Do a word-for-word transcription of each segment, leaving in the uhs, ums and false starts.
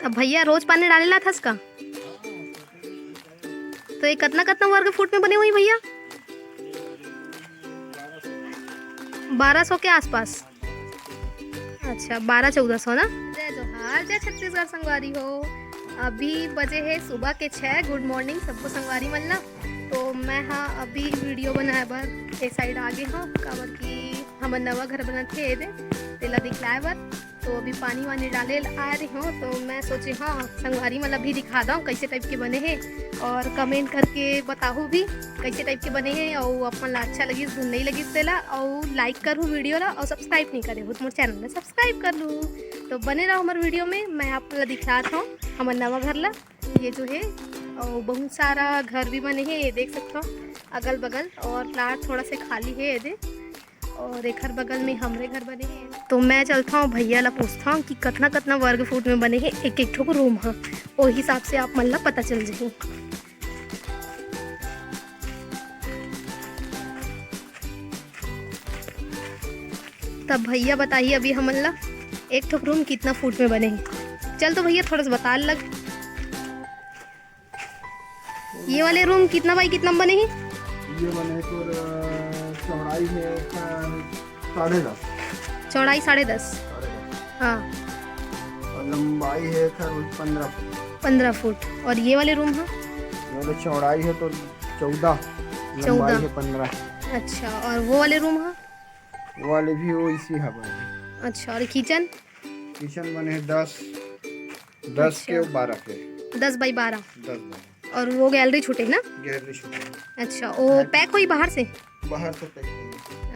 भैया, रोज पानी डाले ला थस का? तो ये कतना कतना वर्ग फुट में बने होही भैया? बारह सौ के आसपास। अच्छा, बारह चौदह सौ ना। जय जोहार, जय छत्तीसगढ़ संगवारी हो। अभी बजे हे सुबह के छः। गुड मॉर्निंग सबको संगवारी मन ला। तो मैं हा अभी वीडियो बनाए बर ए साइड आ गे हूँ, काबर कि हमर नवा घर बनत हे एदे, तेला दिखलाए बर। तो अभी पानी वानी डाले ल आए रहे हो, तो मैं सोचे हाँ संगवारी मन ला भी दिखा दऊँ कैसे टाइप के बने हे, और कमेंट करके बताहू भी कैसे टाइप के बने हे, और अपन ला अच्छा लगिस धुन नहीं लगिस तेला, और लाइक करहू वीडियो ला, और सब्सक्राइब नहीं करे हो तो मोर चैनल ला सब्सक्राइब कर लू। तो बने रहो हमर वीडियो में, मैं आप ला दिखात हूँ हमर नवा घर ला। ये जो है, और बहुत सारा घर भी बने हे, ये देख सकते हो अगल बगल, और प्लाट थोड़ा से खाली है ये दे, और एखर बगल में हमरे घर बने हे। तो मैं चलता हूँ भैया ला पूछता हूँ कि कतना कतना वर्ग फुट में बने हे एक एक ठो रूम ह, ओ हिसाब से आप मन ला पता चल जाही। तब भैया बताइए अभी हमन ला एक ठो रूम कितना फुट में बने हे। चल तो भैया थोड़ा सा बता लग। ये वाले रूम कितना बाई कितना में बने हे? ये बने तोर, अ, चौड़ाई है एकर साढ़े दस। चौड़ाई साढ़े दस। साढ़े दस। हाँ। और लंबाई है एकर पंद्रह फुट। पंद्रह फुट। और ये वाले रूम है? ये वाले चौड़ाई है तो चौदह, लंबाई चौदह। है पंद्रह। अच्छा, और वो वाले रूम है? वो वाले भी वो इसी है बने। अच्छा, और किचन? किचन बने दस, दस के अच्छा। बारह के। दस बाई बारह। दस बाई। और वो गैलरी छूटे ना? गैलरी छूटे। अच्छा, वो पैक होही बाहर से? बाहर से पैक होही।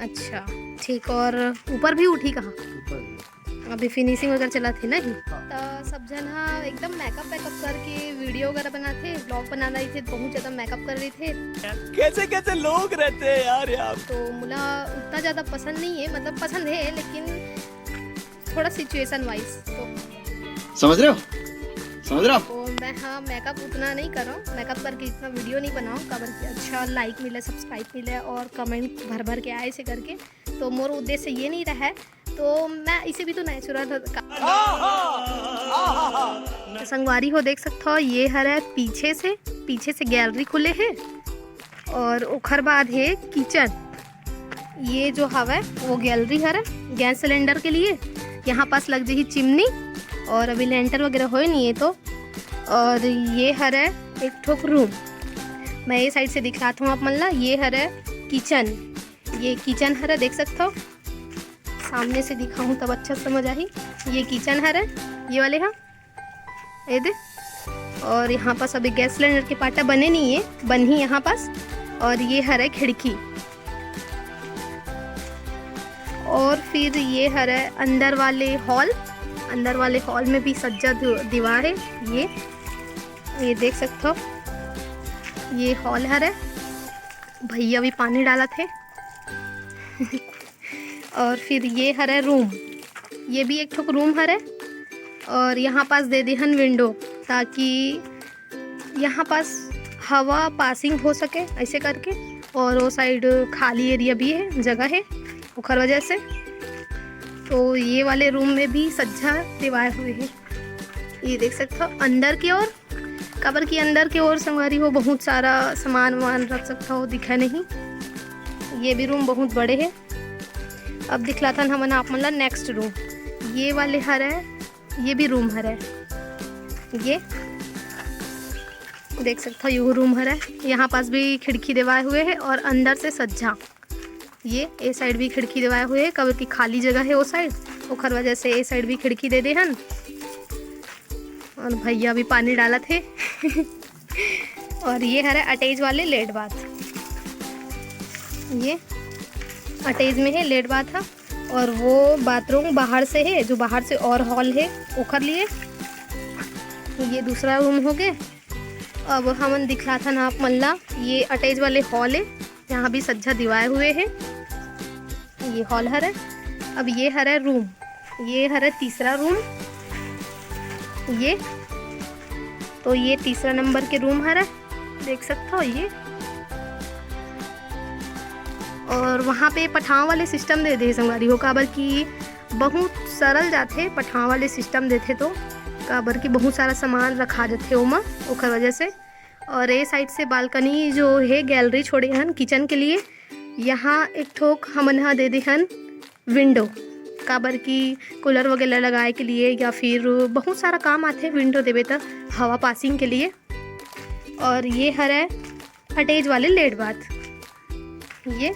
अच्छा, ठीक। और ऊपर भी उठी कहाँ? ऊपर भी। अभी फिनिशिंग वगैरह चलत हे ना ही। हाँ। तो सब झन हा एकदम मेकअप वेकअप करके वीडियो वगैरह बनाथे, व्लॉग बनाना रहिथे, बहुत ज़्यादा मेकअप कर रहिथे। कैसे कैसे लोग रहते हैं यार यहाँ। तो मोला उतना ज़्यादा पसंद नहीं है, मतलब पसंद है लेकिन थोड़ा सिचुएशन वाइज। तो समझ रहे हो? समझ रहे हो? तो मैं, हाँ, मेकअप उतना नहीं करंव, मेकअप करके इतना वीडियो नहीं बनांव, काबर कि अच्छा लाइक मिले, सब्सक्राइब मिले और कमेंट भर भर के आए से करके। तो मोर उद्देश्य ये नहीं रहा है, तो मैं इसे भी तो नेचुरल। संगवारी हो देख सकत हो, ये हरे पीछे से, पीछे से गैलरी खुले हे और ओखर बाद हे किचन। ये जो हवय वो गैलरी हरे गैस सिलेंडर के लिए। यहाँ पास लग जाही चिमनी और अभी लेंटर वगैरह होए नहीं है तो। और ये हरे एक ठोक रूम, मैं ये साइड से दिखलात हूँ आप मन ला। ये हरे किचन, ये किचन हरे देख सकत हो, सामने से दिखाऊँ तब अच्छा समझ आही। ये किचन हरे, ये वाले हा। ये दे। और यहाँ पास अभी गैस सिलेंडर के पाटा बने नहीं है, बनही यहाँ पास। और ये हरे खिड़की। और फिर ये हरे अंदर वाले हॉल, अंदर वाले हॉल में भी सज्जा दि-, दीवार है। ये, ये देख सकत हो, ये हॉल हरे, भैया भी पानी डालत हे। और फिर ये हरे रूम, ये भी एक ठोक रूम हरे। और यहाँ पास दे दिहन विंडो, ताकि यहाँ पास हवा पासिंग हो सके ऐसे करके। और वो साइड खाली एरिया भी है, जगह है, ओखर वजह से। तो ये वाले रूम में भी सज्जा देवाए हुए हैं, ये देख सकते हो अंदर की ओर। काबर कि अंदर के ओर संगवारी हो बहुत सारा सामान वामान रख सकत हो, दिखा नहीं। ये भी रूम बहुत बड़े है। अब दिखलाथन हमन आप मन ला नेक्स्ट रूम। ये वाले हरे, ये भी रूम हरे। ये देख सकत हो, ये रूम हरे। यहाँ पास भी खिड़की देवाए हुए है और अंदर से सज्जा। ये ए साइड भी खिड़की देवाए हुए है, काबर कि खाली जगह है वो साइड, ओखर वजह से ए साइड भी खिड़की दे दे हन। और भैया भी पानी डालत हे। और ये हरे अटैच वाले लेट बाथ, ये अटैच में है लेट बाथ है। और वो बाथरूम बाहर से है, जो बाहर से और हॉल है ओखर लिए। ये दूसरा रूम हो गए। अब हमन दिखलाथन आप मन ला, ये अटैच वाले हॉल है, यहाँ भी सज्जा दिवाए हुए है। ये हॉल हरे। अब ये हरे रूम, ये हरे तीसरा रूम। ये तो ये तीसरा नंबर के रूम हरे, देख सकत हो ये। और वहाँ पे पठाव वाले सिस्टम दे दे संगवारी हो, काबर कि बहुत सरल जाथे पठाव वाले सिस्टम देथे तो। काबर कि बहुत सारा सामान रखा जथे ओमा, ओखर वजह से। और ए साइड से बालकनी जो हे, गैलरी छोड़े हन किचन के लिए। यहाँ एक ठोक हमन ह दे दे हन विंडो, काबर कि कूलर वगैरह लगाए के लिए या फिर बहुत सारा काम आथे विंडो देबे त हवा पासिंग के लिए। और ये हरय अटैच वाले लेट बाथ, ये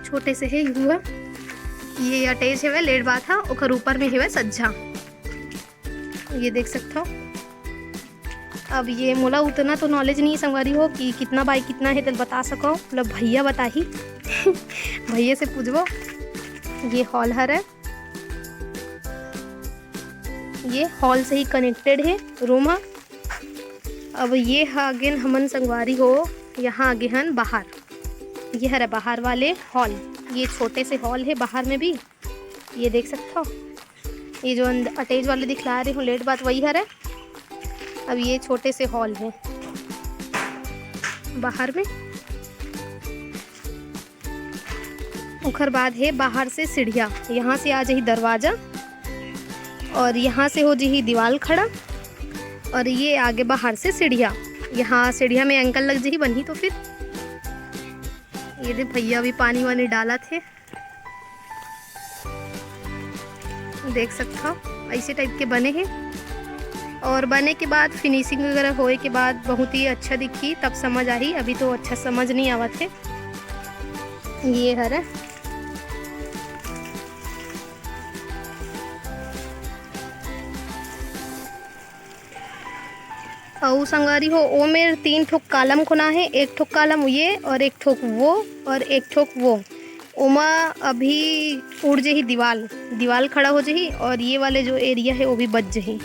छोटे से हे हुआ, ये अटैच हेवय लेट बाथ ह, ओकर ऊपर में हेवय सज्जा। ये देख सकथव। अब ये मोला उतना तो नॉलेज नहीं संगवारी हो कि कितना बाय कितना हे, तेल बता सको, मतलब भैया बताही। भैया से पूछबो। ये हॉल हरय, ये हॉल से ही कनेक्टेड हे रूम ह। अब ये ह आगेन हमन संगवारी हो, यहाँ आगे हन बाहर। ये हरय बाहर वाले हॉल, ये छोटे से हॉल हे बाहर में भी, ये देख सकथव। ये जो अंद-, अटैच वाले दिखला रहे हो लेट बाथ, वही हरय। अब ये छोटे से हॉल हे बाहर में। ओखर बाद हे बाहर से सीढ़िया, यहाँ से आ जाही दरवाजा और यहाँ से हो जाही दीवाल खड़ा और ये आगे बाहर से सीढ़िया। यहाँ सीढ़िया में एंकल लग जाही, बनही तो फिर। ये दे भैया अभी पानी वानी डालत हे, देख सकथव ऐसे टाइप के बने हे। और बने के बाद फिनिशिंग वगैरह होए के बाद बहुत ही अच्छा दिखही, तब समझ आही। अभी तो अच्छा समझ नहीं आवत हे। ये हरय, अउ संगवारी हो, ओ मेर तीन ठोक कॉलम खोना हे, एक ठोक कॉलम ये और एक ठोक वो और एक ठोक वो। ओमा अभी उड़ जही दीवाल, दीवाल खड़ा हो जही और ये वाले जो एरिया हे वो भी बच जही।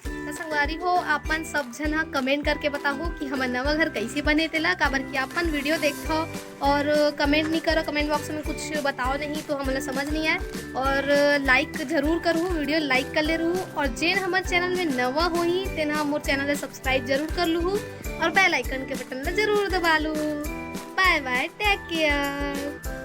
त संगवारी हो, आपन सब झन ह कमेंट करके बताहू कि हमर नवा घर कैसे बने तेला, काबर कि आपन वीडियो देखथव और कमेंट नहीं करो, कमेंट बॉक्स में कुछ बताओ नहीं तो हमला समझ नहीं आए। और लाइक जरूर करहू, वीडियो लाइक कर ले रहू और जेन हमर चैनल में नवा होही तेन ह मोर चैनल ला सब्सक्राइब जरूर कर लूहू और बेल आइकन के बटन ला जरूर दबा लूहू। बाय बाय, टेक केयर।